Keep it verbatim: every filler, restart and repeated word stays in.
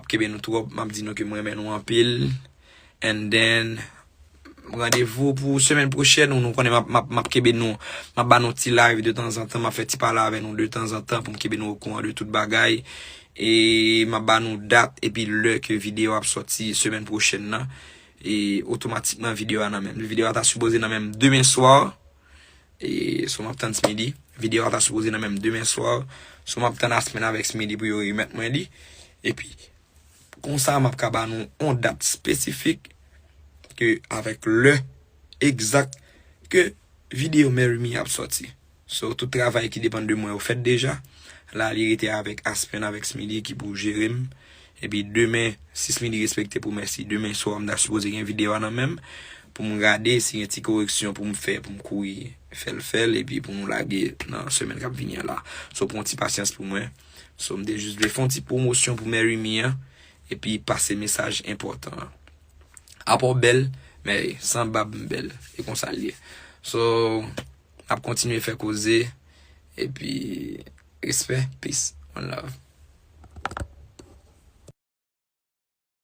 kenbe nou twòp, m ap di nou ke m renmen nou anpil. And then, randevou pou semèn pwochèn, ou nou konnen m ap, m ap, m ap kenbe nou, m ap ba nou ti live de tanzantan, m ap fè ti pale avè nou de tanzantan pou m kenbe nou okouran de tout bagay. E m ap ba nou dat epi lè ke videyo ap sòti semèn pwochèn nan. E otomatikman videyo a nan men m. Videyo a ta sipoze nan men m demen swa. E so m ap tann Smiley. Videyo a ta sipoze nan men m demen swa. So m ap tann Aspen avèk Smiley pou yo remèt mwen li. Epi konsa m ap ka ba nou yon dat espesifik ke avèk lè egzak ke videyo Marry Me ap sòti. So, tout travay ki depann de mwen yo fèt deja. La, li rete avèk Aspen, avèk Smiley ki pou jere m. Epi demen, si Smiley respekte pwomès li, demen swa, m ta sipoze gen videyo a nan men m pou m gade si gen ti koreksyon pou m fè, pou m kouri fè l, fè l, epi pou nou lage nan semèn k ap vini an la. So, pran ti pasyans pou mwen. So, m te jis vle fè yon ti pwomosyon pou Marry Me an, epi pase mesaj enpòtan an. Apa w bèl, men san bab m bèl. E konsa l ye. So, n ap kontinye fè koze. Epi, respè, peace, one love.